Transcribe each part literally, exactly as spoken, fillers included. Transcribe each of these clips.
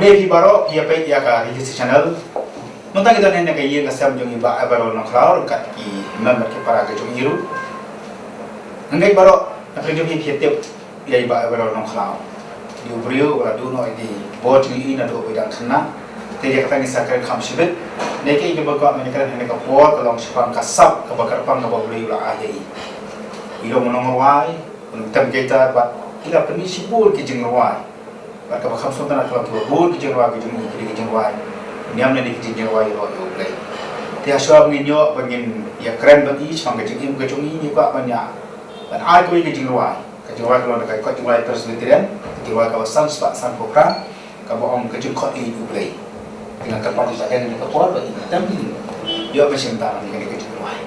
Phi baroh ïa peit ïa ka Ri Khasi Channel. Mynta ngi don hangne ha ka ïing ka sem jong i Bah Everell Nongkhlaw ryngkat ki member ki para ka jong i ruh. Ngi baroh na ka jong i phi tip ïa i Bah Everell Nongkhlaw. Dei u briew uba la duh noh ïa ki bor jong i naduh ba i dang khynnah. Te ïa kata ngi sa kren kham shibit. Dei kaei kaba kwah ban kren hangne ka por ka long shaphang ka sap kaba kyrpang kaba U Blei u la ai ïa i. I long u nongrwai, u nongtem guitar bad i la pyni shibun ki jingrwai. Bad kaba kham sngewtynnat ka long kiba bun ki jingrwai ki jong i ki dei ki jingrwai niam ne ki jingrwai ïaroh ïa U Blei. Te hashwa ba ngin ïoh ba ngin ïakren bad i shaphang ka jingim ka jong i, ngi kwah ban ïa ban ai kawei ka jingrwai. Ka jingrwai ka long da ka kot jingrwai Presbyterian, ka jingrwai kaba san spah sanphew phra, kaba ong Ka Jingkhot ïeit U Blei. Te ngan kyrpad ïa i Bah Deng ha kane ka por ba i tem ïoh ban shim bynta na kane ka jingrwai.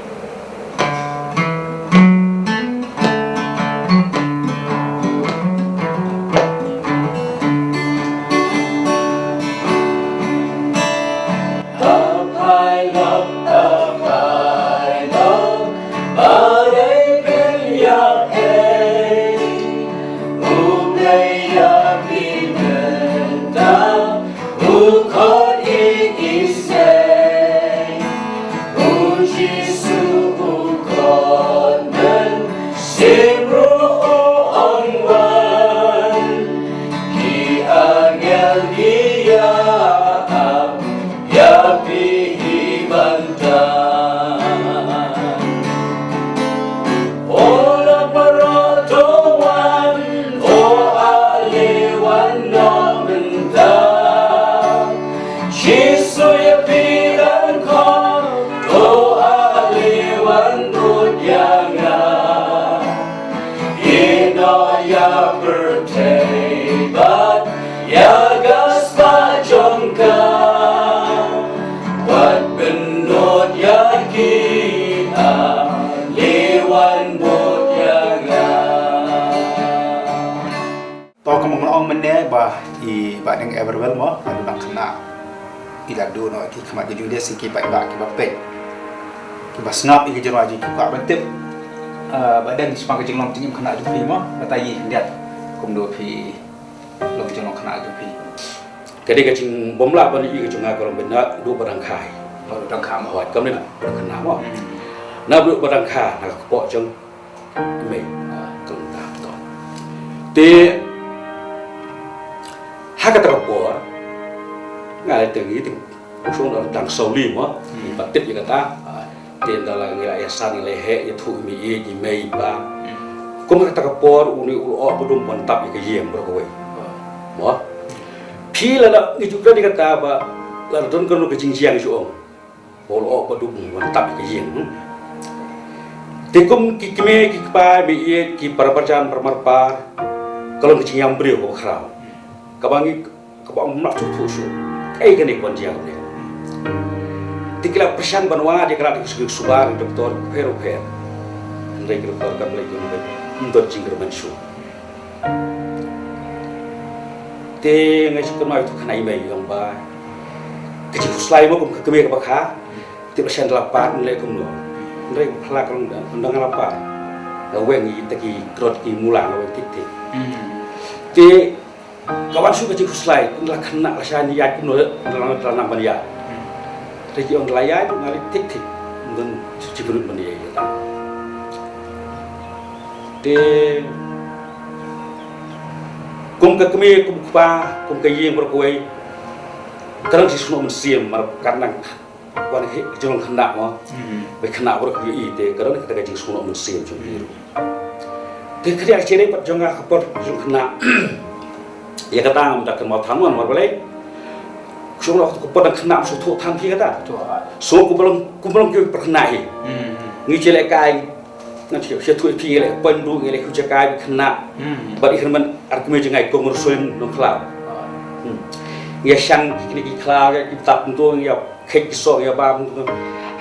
U Jisu u khot men, shim ruh u ong wan. Ki angel ki ïa ap ïa phi hi ban tang. O la baroh to wan, o ale wan noh mynta. Jisu ïa phi dang khot, to ale wan bud ïa nga. Ïehnoh ïa pyrthei bad ïa ka spah jong ka. Wat pynnud ïa ki, ale wan bud ïa nga. To kumba nga ong mynne ba i Bah Deng Everwell mo, ba dang khynnah. I la duh noh ki khmat ki jong i, dei shi ki paidbah kiba peit, kiba sngap ïa ki jingrwai jong i, ki kwah ban tip. Ah, Bah Deng, shaphang ka jinglong jingim khynnah jong phi mo, batai ïa i khyndiat kumno phi long jinglong khynnah jong phi. Ka dei ka jingbymlah ban ïohi ka jong nga, ka long ba naduh ba dang kha. Naduh ba dang kha mo. Hooid, kam dei naduh ba dang khynnah mo. Hmm. Naduh ba dang kha, na ka kpoh jong i mei, ah, ka long kata. To. Te ha kata ka por nga la teng, i teng u shong dang tang saw li mo. Hmm. Ba tip ïa kata. Ah, te ynda la ngi la ïasan, ngi la heh ïathuh i mei, i mei i pa. Hmm. Kum ha kata ka por une u lyoh ba dum ban tap ïa ka ïing baroh kawei. Ah. Mo. Phi lada ngi ju kren ïa kata ba lada don kano ka jingjia ngi ju ong. Ba u lyoh ba dum ban tap ïa ka ïing, hmm. Te kum ki kmie ki kpa, mei ïeit, ki para marjan para marpa, ka long ka jingïam briew kaba khraw. Kaba ngi, kaba ym lah shuh shuh shuh. Kaei kane ka wan jia kane. Te ki la pyrshang ban wad ïa ka lad ki suba, ki doktor bapher bapher. Hynrei ki doktor kam leit, kam leit, ym don jingkyrmen shuh. Te nga shu kynmaw ïa u khynnah i mei, i ong ba ka jingkhuslai mo kum ka kmie kaba kha. Te ba shen da la pat ngi leh kumno. Hynrei ba phylla ka long da, ynda nga la pat, nga weng ïa kita ki krot ki mula, nga weng thik thik. Hmm. Te ka wan shuh ka jingkhuslai, ynda la khynnah la shah ïaid kumno, ynda la, ynda la nang ban ïaid. Hmm. Te ki ong da la ïaid nga leh thik thik. Ym don jingpynlut ban ïaid ïa ta. Te kum ka kmie, kum u kpa, kum ka ïing baroh kawei, ka don ka jingsngewnoh mynsiem, mar ka nang wan ka jinglong khynnah mo. Hmm. Ba khynnah baroh kawei, te ka don kata ka jingsngewnoh mynsiem jong i ruh. Te ka dei ka jingïarap pat jong nga ka por jong khynnah. Ïa kata ngam da kynmaw than mo, namar balei? Shu long ka por dang khynnah, shu thoh than phi kata. Thoh. Shu kumba long, kumba long ki para khynnah hi. Hmm. Ngi shu leh kai, ngan shu, shu thoh phi, ngi leh pynduh, ngi leh khuid jakai khynnah. Hmm. Bad i hynmen ar kmie jong nga i Kong Rusuin Nongkhlaw. Hmm. Ngi ïa shang kine ki khlaw, ïa ki tap ntu, ngi ïa khet ki soh, ïa ba ntu.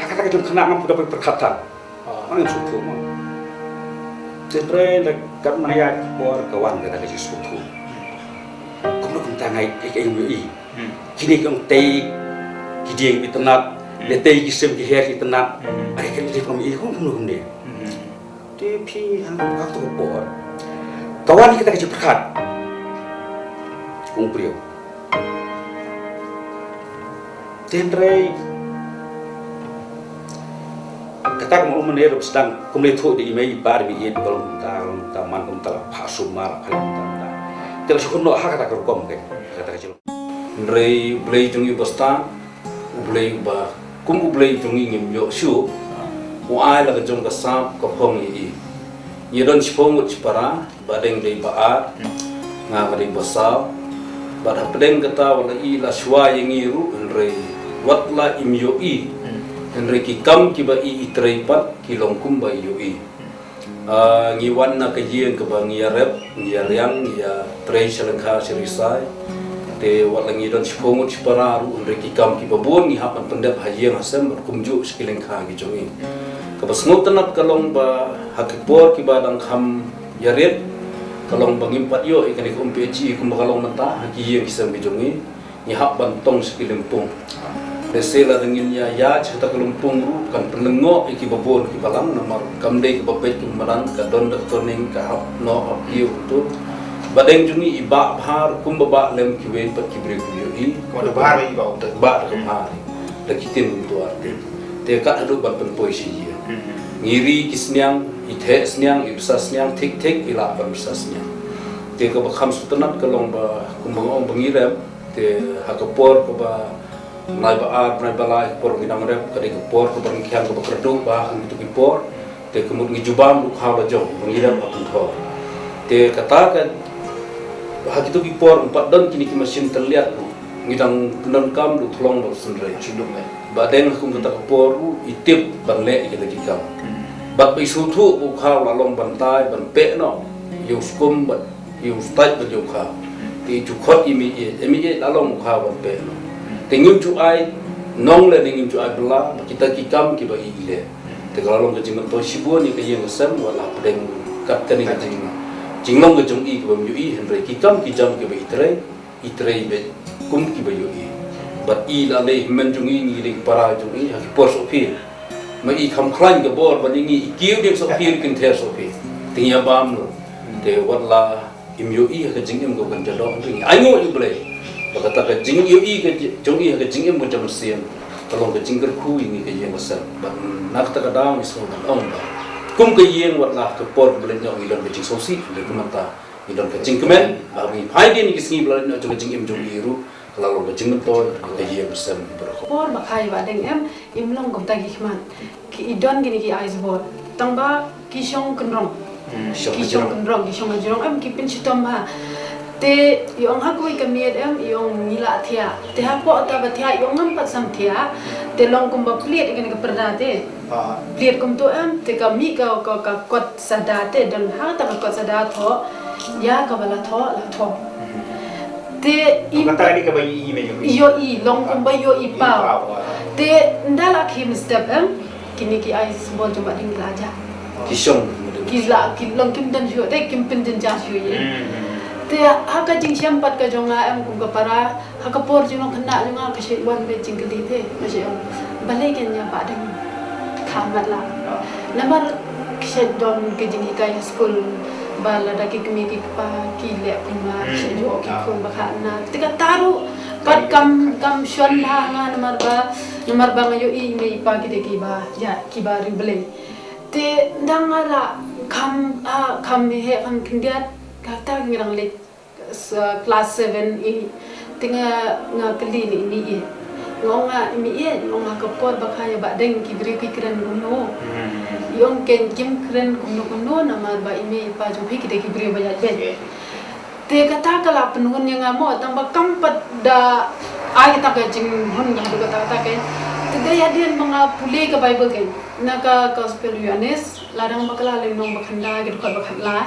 Ha kata ka jong khynnah ngam pu da pyrkhat than. Ah. Ngam sngewthuh mo. Hynrei da katba nang ïaid ka por ka wan kata ka jingsngewthuh. Kumno kumta nga ïa, ïa, ïa, ïa. Hmm. Kine ki ong tei ki dieng ba itynnad, hmm, ïa tei ki sim ki her ki itynnad. Hmm. Are kane dei phi ong ïa kumno kumne. Hmm. Te phi hangno ha kato ka por ka wan ïa kata ka jingpyrkhat. Kum u briew. Te hynrei kata ka mut mynne ruh sdang kumne thuh da i mei i pa da i mei i ba long kumta long kumta man kumta la pha sumar pha long kumta. Te la shu hun noh ha kata ka rukom ke kata ka jilong. Hynrei U Blei jong i ba stad, U Blei uba kum U Blei jong i ngim ïoh shuh. U ai la ka jong ka sap ka phong ïa i. Ngi don shiphew ngut shipara, ba deng dei ba ar, nga ka dei ba saw. Bad hapdeng kata wat la i la shuwa ïa ngi ruh hynrei wat la im ïohi. Hynrei ki kam kiba i i trei pat ki long kumba i ïohi. Ah, ngi wan na ka ïing kaba ngi ïarep, ngi ïariang, ngi ïatrei sha lyngkha sha risai. Te wat la ngi don shiphew ngut shipara ruh hynrei ki kam kiba bun ngi hap ban pyndep ha ïing ha sem bad kumjuh sha ki lyngkha ki jong ngi. Kaba sngewtynnat ka long ba ha ki por kiba dang kham ïarit ka long ba ngim pat ïoh ïa kane ka um P H E kumba ka long mynta ha ki ïing ki sem ki jong ngi. Ngi hap ban tong sha ki lympung. Lehse lada ngin ïa ïaid sha kata ka lympung ruh kan pynlyngngoh ïa kiba bun kiba lang namar kam dei kaba peit kum ba dang ka don da ka toning ka hap noh hap ïew tu. Ba deng jong ngi i bah bha kumba bah lem kiwei pat ki briew ki ïohi. Kumba da bha ba i bah. Bah da ka bha da ki tin kumtu arti. Te kat haduh ban pynpoi sha ïing. Ngi ri ki sniang, i theh sniang, i bsa sniang, thik thik i lah ban bsa sniang. Te kaba kham sngewtynnat ka long ba kumba nga ong ba ngi rem. Te ha ka por kaba bnai ba ar, bnai ba lai, ka por ngi dang rep, ka dei ka por kaba rngkhiang kaba kyrduh ba ha kito ki por. Te ka mut ngi jubab ruh khaw la jong ba ngi rep ha pynthor. Te kata ka ha kito ki por ngim pat don kine ki machine tylliat ruh ngi dang pyndonkam ruh khlong ba synrei. Ba deng ha kum kata ka por ruh i tip ban leh ïa kita ki kam. Bad ba i sngewthuh ba u khaw la long ban tai ban peh noh ïa u skum bad ïa u stait bad ïa u khaw. Te i ju khot i mih ïeit, i mih ïeit la long u khaw ban peh noh. Te ngim ju ai nong lane ngim ju ai bylla ba kita ki kam kiba i i leh. Te ka la long ka jingmyntoi shibun ïa ka ïing ka sem wat la pdeng kat kane ka jing jinglong ka jong i kaba ym ïohi hynrei ki kam ki jam kiba i trei. I trei beit kum kiba ïohi. Bad i la lei hynmen jong i ngi dei ki para jong i ha ki por sohphi. Ma i kham khlaiñ ka bor ban ïa ngi i kiew dei sohphi kin ther sohphi. Te ngi ïa bam noh. Te wat la im ïohi ha ka jingim ka ban jadoh ring. Ai nguh ïa U Blei. Ba kata ka jingïohi ka ji- jong i ha ka jingim ka jam sien. Ka long ka jingkyrkhu ïa ngi ka ïing ka sem. Bad na kata ka daw ngi sngew ban ong ba kum ka ïing wat la ka por ba leit noh ngi don ka jingsngewsih. Dei kumta. Ngi don ka jingkmen ba ngi phai dien ki sngi ba la leit noh jong ka jingim jong ngi ruh ka la long ka jingmyntoi ka ïing ka sem baroh. Por ba kha ïa Bahdeng em im long kumta ki khmat ki i don kine ki ais bor tang ba ki shong kynrong. Ki shong kynrong ki shong kynrong em ki pynshitom bha. Te i ong ha kawei ka miet em i ong ngi la thiah te hapoh ta ba thiah i ong ngam pat sam thiah. Te long kumba plied kine ka pyrda te. Plied kumtu em te ka mih ka ka ka kot sada te don ha ta ka kot sada thoh ïa kaba la thoh la thoh. Te i kata ni kaba i i me ïoh i long kumba ïoh i paw. Te nda la khim step em kini ki ai symbol jong Bahdeng la ja. Ki shong ki la ki long kim don shuh te kim pynjynjar shuh ïa. Te ha ka jingshem pat ka jong nga em kum ka para ha ka por jong nongkhynnah jong nga ka shet wan beit jingkylli te nga shet ong balei kein ïa Bahdeng kha mat la. Namar ka shet don ka jinghikai ha skul ba lada ki kmie ki kpa ki leh pynmar ki shet ïoh ki khun ba kha na te kata ruh pat kam kam shon bha nga namar ba namar ba nga ïohi i mei i pa ki dei kiba ïa kiba riewblei. Te dang nga la kham ah, kham heh kham khyndiat kata ngi dang leit sa class seven i te nga nga kylli ni i mei i nga ong nga i mei i nga ong nga ka por ba kha ïa Bahdeng ki briew ki kren kumno. I ong kein kim kren kumno kumno namar ba i mei i pa jong phi ki dei ki briew ba ïaid beit. Te kata ka la pynhun ïa nga mo tang ba kam pat da ai kata ka jinghun ka haduh kata kata kein. Te da ïadien ba nga pule ka Bible kein na ka Gospel Ïoannis la dang ba ka la lynnong ba khyndai ka dkhot ba khatlai.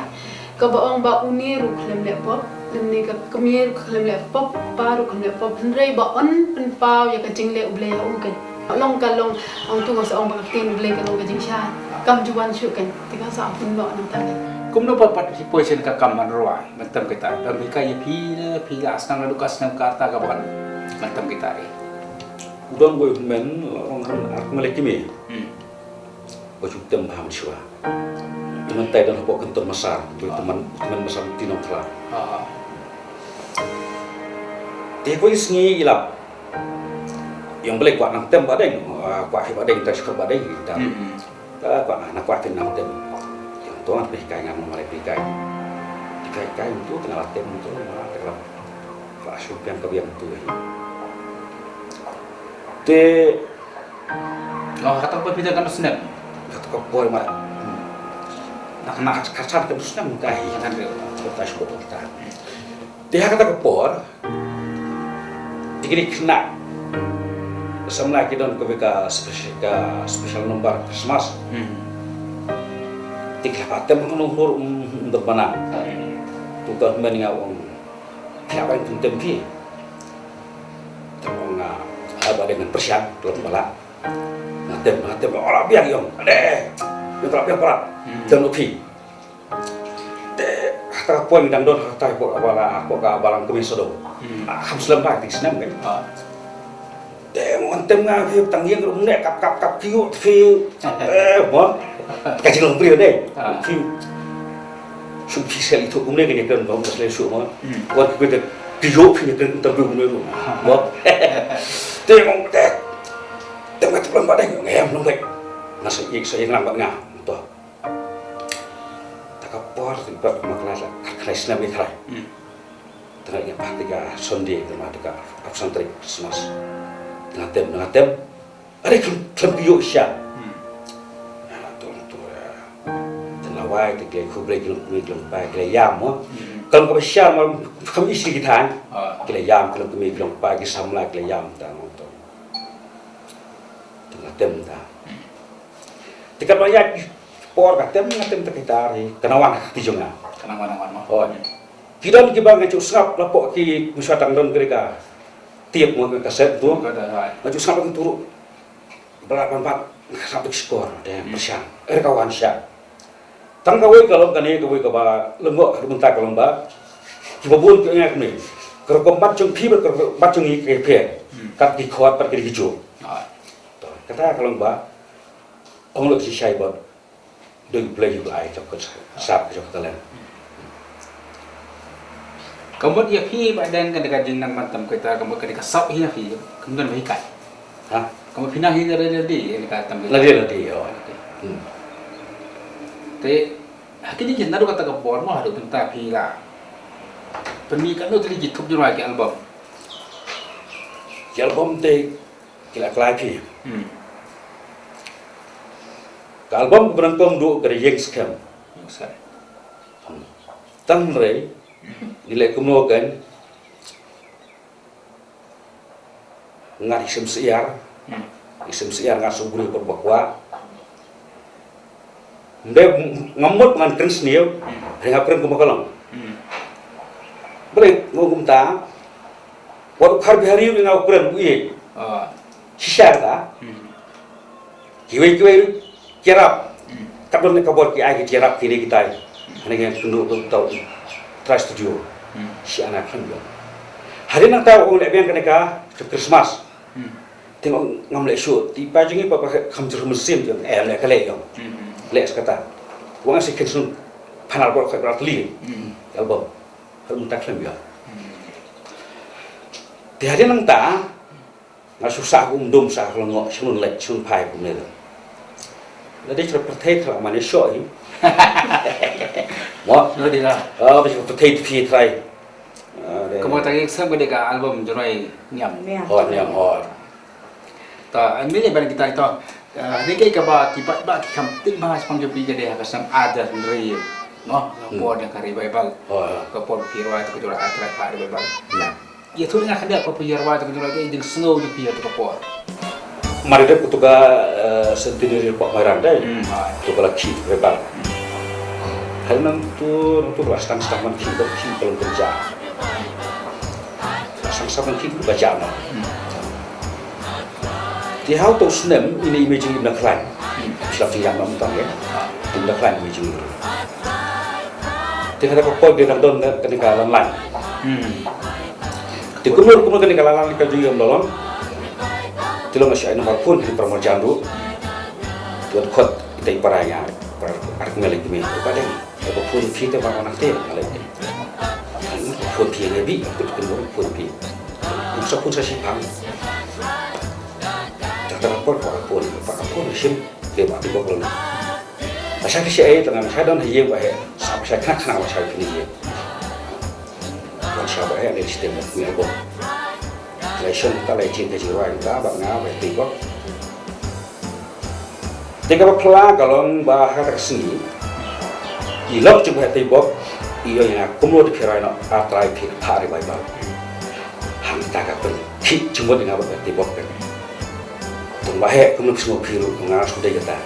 Kaba ong ba une ruh khlem leh pop lymne ka kmie ruh khlem leh pop pa ruh khlem leh pop hynrei ba yn pynpaw ïa ka jingleh U Blei ha u kein. Long ka long ong tu nga sa ong ba ka ktien U Blei ka long ka jingshai kam ju wan shuh kein. Te ka sa pynnoh nangta kein. Kumno pat pat phi poi sha ka kam ban rwai ban tem kita ban phi ka ïa phi ne phi la sdang la duk ka sdang ka ta ka ban ban tem kita. U don boi hynmen la ong han ar kmele kmie. Ba ju tem bha mynshuwa. Te mynta i don hapoh kynton Masar, tu teman teman Masar Tinong Khla. Te kawei sngi i lap. Ïong Blei kwah nang tem ba deng, ah, kwah hi ba deng, ta shuh ba deng, ta. Hmm. Ta kwah na, na kwah tem nang tem. Ïong to ngan pynhikai ngam nang malai pynhikai. Hikai hikai tu kena la tem tu, ma ta la. Kwah shu biang ka biang tu hi. Te. Oh, kata ka por phi don katno snem? Kata ka por ma. Hmm. Na, na, ka, ka, ka, ka snem ka hi. Ka snem ka. Ka snem ka. Te ha kata ka por, te ki dei khynnah samla ki don kawei ka special, ka special number Christmas. Hmm. Te ki la pat tem hangno hangno ruh, um, um, dang bana. Hmm. Tu ka hynmen nga ong, ki la ban tem phi. Te ong nga, ah, ba dei ngan pyrshang, klop bala. Nga tem, nga tem, ong la biang ïong, ade. Ïong la biang palat. Hmm. Tem phi. Te, kata ka por ngi dang don, kata ka por ka balang, ka balang kmie Sodo. Hmm. Ah, kham slem ba, te ki snem kan. Ah. Te, mon tem nga, phi tang ïeng ruh ne, kap, kap, kap, ki ïoh, phi. Eh, mon. Ka jinglong briew ne. Ah. Phi. Shu phi sel itu kumne kan, ïa kan, bang, sel shu, mon. Hmm. Wan, phi, te, ki ïoh, phi, kan, interview kumne ruh. Ah. Mon. Te, mon, te. Te, nga, te, belum badeng, ngem, belum baik. Nga sa, ik, sa, ik, lang, bad nga. To. Ta ka por, te, bad, ma, kena, kena, snem, ni, kena. Hmm. Te nga ïa pat te ka Sunday, te ma te ka Absent Christmas. Te nga tem, te nga tem. Are khlem, khlem phi ïoh sha. Hmm. Ïa la tong tu ïa. Te la wai te ki la khublei ki long kmie ki long kpa ki la ïam mo. Hmm. Khlem kaba sha ma khlem isi ki than. Ah. Ki la ïam ki long kmie ki long kpa ki samla ki la ïam ta mo to. Te nga tem ta. Hmm. Te katba ïaid por ka tem nga tem ta kita ri. Ka nang wan ha kti jong nga. Ka nang wan, nang wan mo. Oh. Hmm. Ki don kiba nga ju sngap la pok ki, mynshuwa tang don ka ri ka tiap mo ka kaset tu. Ka da, hai. Nga ju sngap la tu ruh. Ba la ban bat, nga sngap la ki shkor, te, hmm, pyrshang. Er ka wan sha. Tang kawei ka long kane, kawei kaba lyngngoh ka mynta ka long ba. Kiba bun ki ong ïa kane. Ka rukom bat jong phi bad ka rukom bat jong ngi ka pher. Hmm. Kat ki khot bad ki dei ki juh. Hai. To, kata ka long ba. Ong la ki shai bad. Dei U Blei u la ai ka jingkut sap, ka jingkut talent. Ka mut ïa phi ba dang ka dei ka jingnang ban tam kita, ka mut ka dei ka sap hi ïa phi, ka mut ba hikai. Ha? Ka mut phi nang hi lade lade ïa ka tam kita. Lade lade, oh. Okay. Hmm. Te, ha kine ki naduh kata ka por mo haduh mynta phi la pynmih katno tylli ki thup jingrwai ki album. Ki album te Ki la khlaiñ phi. Hmm. Ka album kaba nyngkong duh ka dei Ïeng Skhem. Ïeng Skhem. Hmm. Tang hynrei, ngi leh kumno kan, ngat ïa shem syiar, hmm, ïa shem syiar ngat shu briew bad ba kwah. Ym dei ngam mut ngan kren sniew, hmm, hynrei nga kren kumba ka long. Hmm. Balei nga ong kumta, wat u Khar Bihari u ong nga u kren u ïeit. Ah. Shisha kata. Hmm. Kiwei kiwei ruh ki ïarap. Hmm. Katba don ka bor ki ai ki ïarap kine kitai. Hmm. Hangne nga kynduh ruh tau Trai Studio. Hmm. Shi ana khlem ïoh. Hadien nangta u ong leh biang kane ka Christmas. Hmm. Te nga ong ngam leh shuh, te i pa jong ngi pa, pa kham jur mynsiem jong, eh, leh ka leh jong. Hmm. Leh sa kata. Wan sa kynsun panel bor khat bra tli. Hmm. Album. Hal mynta khlem ïoh. Hmm. Te hadien nangta nga shu sah kum dum sah lyngngoh, shu leit shu phai kumne. Lada shu pyrthei thala mane shoh hi. Mo? Lada. Oh, shu pyrthei tphi trai. Ah, dei. Kumta ka Ïeng Skhem ka dei ka album jingrwai niam. Niam. Oh, niam, oh. Ta, ani leh ban kita to. Ah, ni ka kaba ki paidbah ki kham tip bha shaphang jong phi ka dei ha ka snem ar hajar hynriew. Noh, ka por jong ka revival. Oh, ya. Ka por phi rwai to ka jingïarap Ar Trai Phah Revival. Ya. Ïathuh ïa nga khyndiat, ka por phi rwai to ka jingïarap, ka jingsngew jong phi ïa to ka por. Mar dep to ka, eh, centenary Pop Mairang dei. Hmm, hai. To ka la khih revival. Hmm. Hal nang to, nang to ka la sdang sdang man khih, ka khih ka long kynja. Sang sa ban khih ba jam. Hmm. Te ha uto u snem ine i mei jong ngi i Mnakhlaiñ. Hmm. Shlap jingïam mynta ïa. Ah. I Mnakhlaiñ i mei jong ngi. Te kata ka por ba dang don kane ka Lanlaiñ. Hmm. Te kumno kumno kane ka Lanlaiñ ka jong ngi ym da long. Te long nga shu ai number phone ki para marjan ruh. Te wat khot ita i para ïa nga. Para ar kmie lei kmie. Te ba dei. Ba phone phi te ba nang te nga lei. Phone phi ngi bi, phone phi. Sa phone sa shipang. Ka por ka por ka por ka por shim. Te ba te bok lon. Ba sha ki sha ei tang sha don ha ïing ba heh. Sa ba sha khnang khnang ba sha ki ïing. Wan sha ba heh ne system ni album. Lai shon ta lai chin te jingrwai ta ba nga ba te bok. Te kaba phylla ka long ba ha kata ka sngi i lok jong ba heh te bok i ïoh ïa nga kumno te phi rai noh A Trai phi phah revival. Hangta ka pynkhih jingmut ïa nga ba heh te bok kan. Tang ba heh kumno phi sngewbha ruh tang nga shu dei kata.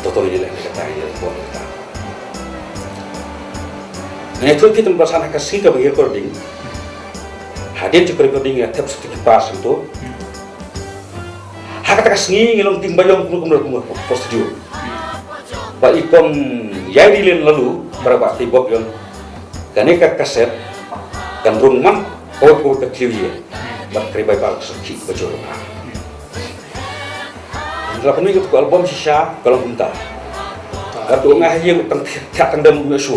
Toto ïa leh kata ïa leh bok kata. Nga ïathuh phi tang ba san ha ka sngi kaba ngi recording. Hadien jong ka recording ïa thep sa ki pass hangto. Ha kata ka sngi ngi long tim ba ïong kumno kumno kumno post studio. Ba i kong ïai ri len lalu para ba te bok ïong. Kane ka kaset kan rung man ko ko ka kliu ïa. Ba ka revival ka sakhi ba jor. Ynda la pynmih ka album shisha ka long kumta. Ka tu nga ha ïing tang thiah tang dem me shu.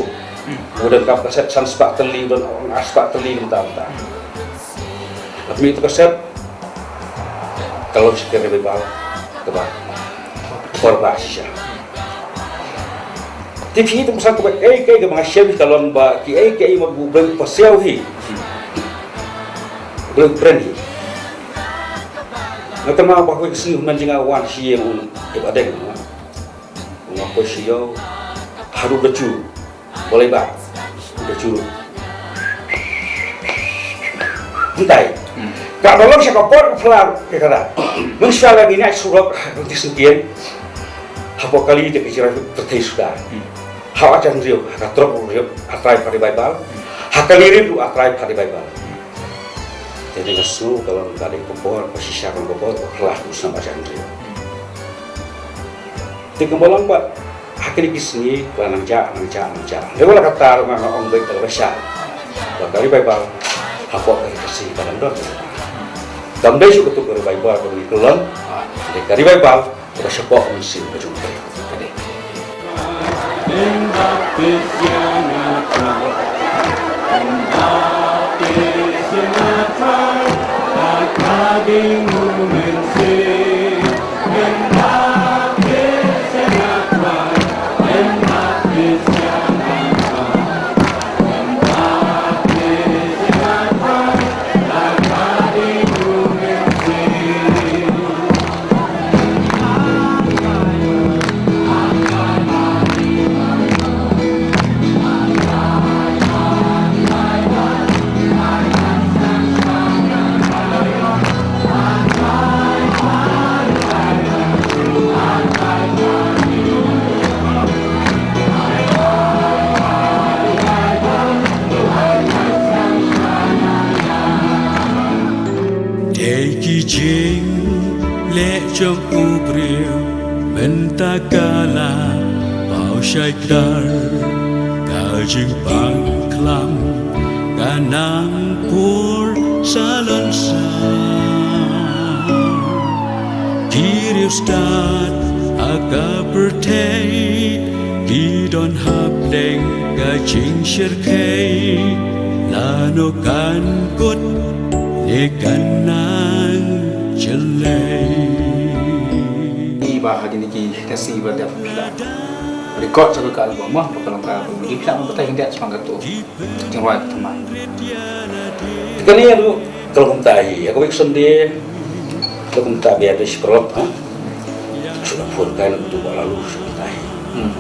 Mo don ka kaset san spah tylli, don nga spah tylli kumta kumta. La pynmih tu kaset. Ka long shisha ka revival kaba por ba shisha. Te phi tu pasal kaba ei kei kaba nga shem ka long ba ki ei kei ma bu beng pasiaw hi. Beng pren hi. Nga kynmaw ba hoi ka sngi u hynmen jong nga u wan sha ïing u, ïa ba deng u nga. U nga poi sha ïew haduh ka ju. Bolei ba ka ju. Ntai. Ka ba long sha ka por ka phla ka kata. Mynshuwa la ngi nai surok ka ti sngkien. Hapoh kali te ka jira pyrthei suda. Ha Ajan Riew, ha ka trok riew, A Trai phah revival. Ha kali riew, A Trai phah revival. Te dei nga sngew ka long ka dei ka por, ka shisha ka long ka por, ka khla u snam Ajan Riew. Te ka mawlang ba ha kine ki sngi ka la nang jah, nang jah, nang jah. Dei wala kata ruh nga ong beit da ka basha. Ba ka revival hapoh ka ri Khasi ka dang don. Kam dei shuh katu ka revival ka dei ka long. Dei ka revival ka ba shapoh ka mynsiem ka jong ka ri. Ka dei. Dei ki jingleh jong u briew mynta ka la paw shai kdar, ka jingpang khlam ka nang pur salon sa. Ki riewstad ha ka pyrthei ki don hapdeng ka jingshyrkhei, lano kan kut ne kan nang jyllei. Iba ha kine ki Khasi ba dep record sa ka album mo, ba ka long ka album. Ki phi lah ban batai khyndiat shaphang kato. Jingrwai ka thymmai. Kane ruh ka long kumta hi, ïa kawei ka Sunday ka long kumta, biang da shi paralok ha. Shu da phone kai na utu ba la lu shu kumta hi. Hmm.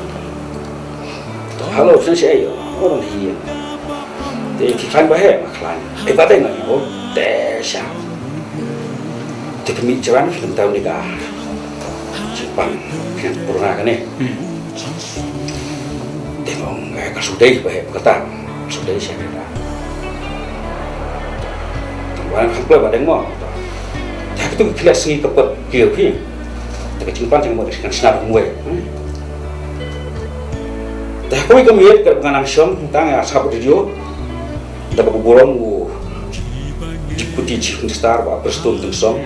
Hello, shen shi ayo. Orang hi. Te ki khlaiñ ba heh, ma khlaiñ. Eh, ba dei na ïa, oh, te sha. Te pynmih jrang phi kumta ne ka. Jingpang phi pura kane. Hmm. Te nga ong, eh, ka shu dei ba heh ba kata. Shu dei sha kata. Tang ba kham kloi ba deng mo. Te ha kitu ki khlieh sngi ka pot ki phi. Te ka jingpan jingmut ka shna kumwei. Te ha kawei ka miet ka ba nga nang shong tang ïa sap radio. Da ba ka burom u Deputy Chief Minister Bah Prestone Tynsong,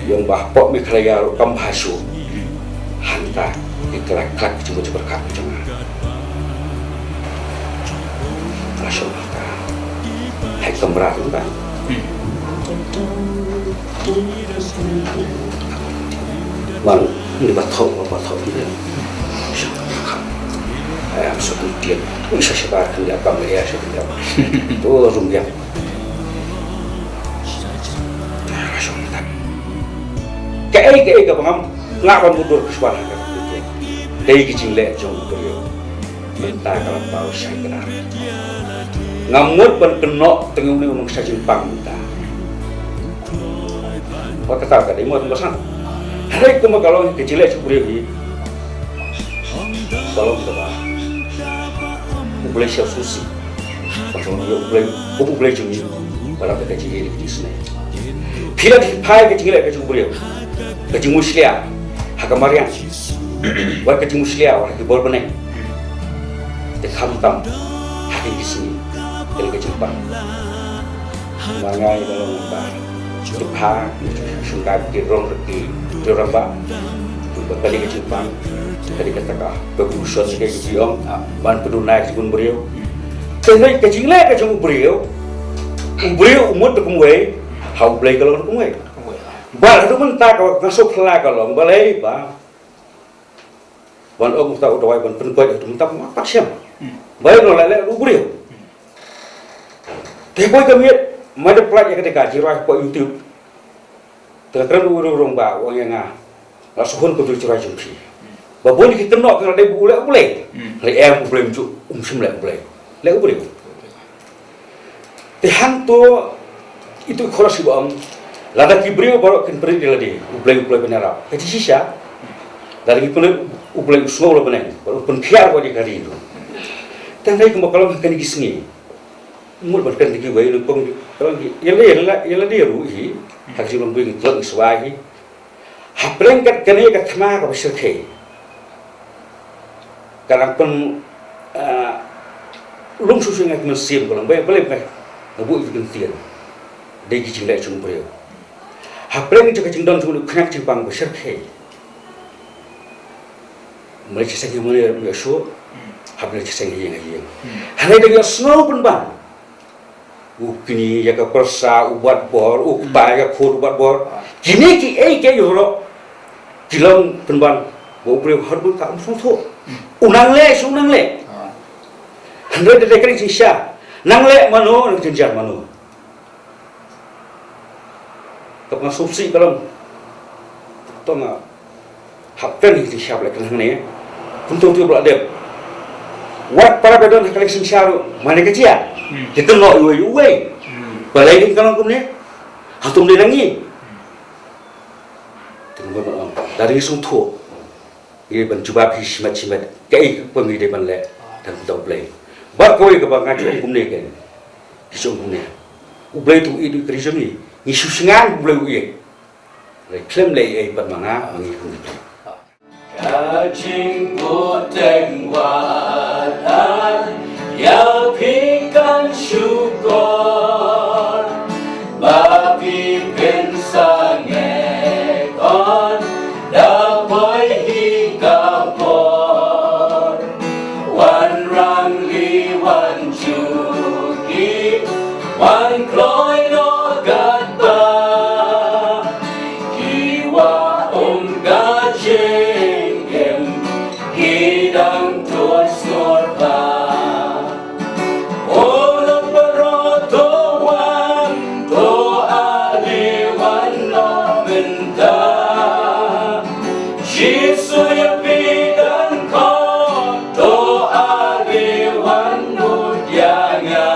ïa ong ba hapoh Meghalaya ruh kam bha shuh. Hangta ïa ka la khlad ka jingmut jingpyrkhat ka jong nga. Ka la shong hangta. Hai kamra tu kan. Bang, ni ba thok, ba thok ni. Ai, am so kan tian. Ui, sa shabar kan dia bang ya, sa kan dia. To rum dia. Ka ei, ka ei ka bangam. Nga ban mudur ka shabar ka. Dei ki jingleh jong u briew. Mynta ka la paw shai kdar. Nga mut ban kynnoh tang ïa une u nongshah jingpang mynta. Wat kata ka dei mut ba san. Hynrei kumba ka long ka jingleh jong u briew hi. Ka long kaba U Blei sha susi. Ka long ïa U Blei, U Blei jong ngi. Ba la ka jingïeit ka jingsnei. Phi la phi phai ka jingleh ka jong u briew. Ka jingmushlia ha ka mariang. Wat ka jingmushlia, wat ka bor bneng. Te khamtam ha ki sngi. Te ka jingpang. Nga ngai ba long ba. Jubha, shungkai ki rong ki, ki rong ba. Ba kali ka jingpang. Kali ka taka. Ba ku shon ki ki ong. Ban pynunai ki bun briew. Te ka jingleh ka jong u briew. U briew u mut da kumwei. Ha U Blei ka long da kumwei. Ba la du mynta ka nga sop la ka long balei ba. Ban ong uta u dawai ban pynkoit uta mynta ma pat shem. Bai no la le u briew. Te boi ka miet ma de plat ïa ka de ka jirai po YouTube. Te kren u rong ba u ong ïa nga. La suhun ko tu jirai jong phi. Ba bun ki kynnoh ka de bu le u Blei. Le em u Blei mju um shim le u Blei. Le u briew. Te hangto itu khoros ki ba ong lada ki briew baroh kin pynrit ïa lade U Blei U Blei ban ïarap. Ka jingshisha lada ki pynrit U Blei u sngew la bneng ba u pynkhiar wat ïa ka ri ruh. Te hynrei kumba ka long ha kane ki sngi mut ban kren da kiwei ruh pong ka long ki ïa lade ïa lade ruh hi ha ka jinglong bri ngi tlot ngi swa hi. Hapdeng kat kane ka thma kaba shyrkhei. Ka dang pyn, ah, lum shuh shuh nga ki mynsiem ka long, balei, balei, balei nga buh ïa ki ktien. Dei ki jingleh jong u briew. Hapdeng jong ka jingdon jong u khynnah jingpang ba shyrkhei. Balei ki seng ïa mane ïa shuh. Hapdeng ki seng ïa ïa. Hynrei dang ïa sngew pynban. U kñi ïa ka pyrsa u bat bor, u kpa ïa ka khun u bat bor. Kine kiei kiei baroh ki long pynban ba u briew ha bun ka um sngewthuh. U nang leh shu nang leh. Hynrei da dei ka jingshisha nang leh mano nang jynjar mano. Ka pyngan sngewsih ka long. To nga Hapdeng hi ki shap leh kane hangne. Kumto to ba la dep. Wat para ba don ha ka election sha ruh mane ka jia. Ki tynnoh uwei uwei. Balei ki ka long kumne? Hato ym dei na ngi. Te kumba ong lada ngi sngewthuh ngi ban jubab hi shimet shimet kaei kaba ngi dei ban leh. Tang kumta U Blei. Bad kawei kaba nga ju ong kumne kein. Ki ju ong kumne. U Blei tu u ïeit u ïeit ka ri jong ngi. Ngi shu shngaiñ U Blei u ïeit. Lei khlem lei ei pat ma nga ma ngi kum ki. Ka jingputeng wat ïa phi kan shukor ba phi pynsangeh on da poi hi ka por. Wan rangli wan shuki wan kloi noh katba ki wa um ka jingim ki dang tut sngewthuh ba. O lok baroh to wan to ale wan noh mynta. Jisu ïa phi dang khot to ale wan mut ïa nga.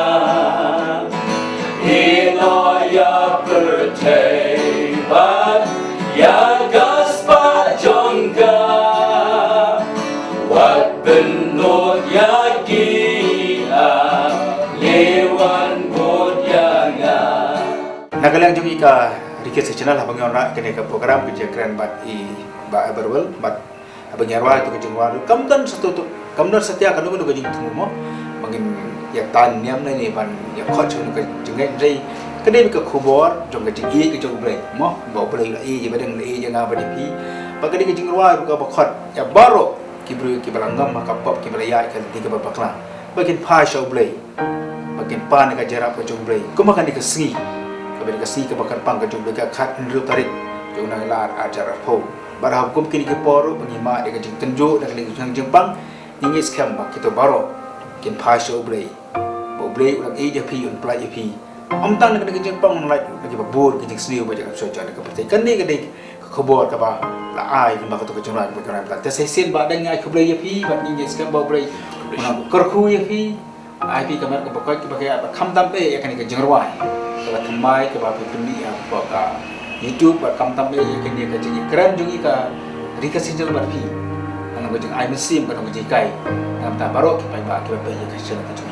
Phi noh ïa pyrthei bad ïa ka spah jong ka. Wat pynlut ïa ki ale wan mut ïa nga. Na ka liang jong i ka Ricky Channel haba ngi wanrah kane ka program ka jingkren bad i Bah Eberwell bad haba ngi rwai tu ka jingrwai kam don satu tu kam don satia kano kano ka jingthmu mo. Ba ngin ïa tan niam na ni ban ïa khot sha ka jingngeit dei ka dei ka khubor jong ka jingïeit ka jong U Blei mo ba U Blei la ïeit ba dang la ïeit ïa nga bad ïa phi. Ba ka dei ka jingrwai ruh kaba khot ïa baroh ki briew kiba la ngam ha ka pop kiba la ïaid ka lynti kaba bakla ba kin phai sha U Blei. Ba kin pan ïa ka jingïarap ka jong U Blei kumba kane ka sngi kaba dei ka sngi kaba kyrpang ka jong U Blei ka khathynriew tarik jong u Nailar arhajar arphew. Bad ha kum kine ki por ba ngi mad ïa ka jingtynjuh da kane ka jingpang, ngi ngeit skhem ba kito baroh kin phai sha U Blei. Ba U Blei u la ïeit ïa phi, un pyllait ïa phi. Ym tang na kane ka jingpang, un lait na kiba bun ki jingsniew ba jaka shuh jan ka pyrthei. Kane ka dei ka khubor kaba la ai kumba kato ka jingrwai kaba ka rwai. Te sa shisien ba dang ai khublei ïa phi, bad ngi ngeit skhem ba U Blei un kyrkhu ïa phi. Ai phi ka met kaba koit kaba kaiad, bad khamtam eh ïa kane ka jingrwai kaba thymmai kaba phi pynmih ha ka YouTube, bad khamtam eh ïa kane ka jingïakren jong ngi ka Ri Khasi Channel bad phi. Ka long ka jingai mynsiem, ka long ka jinghikai na ka bynta baroh ki paidbah kiba peit ïa ka channel ka jong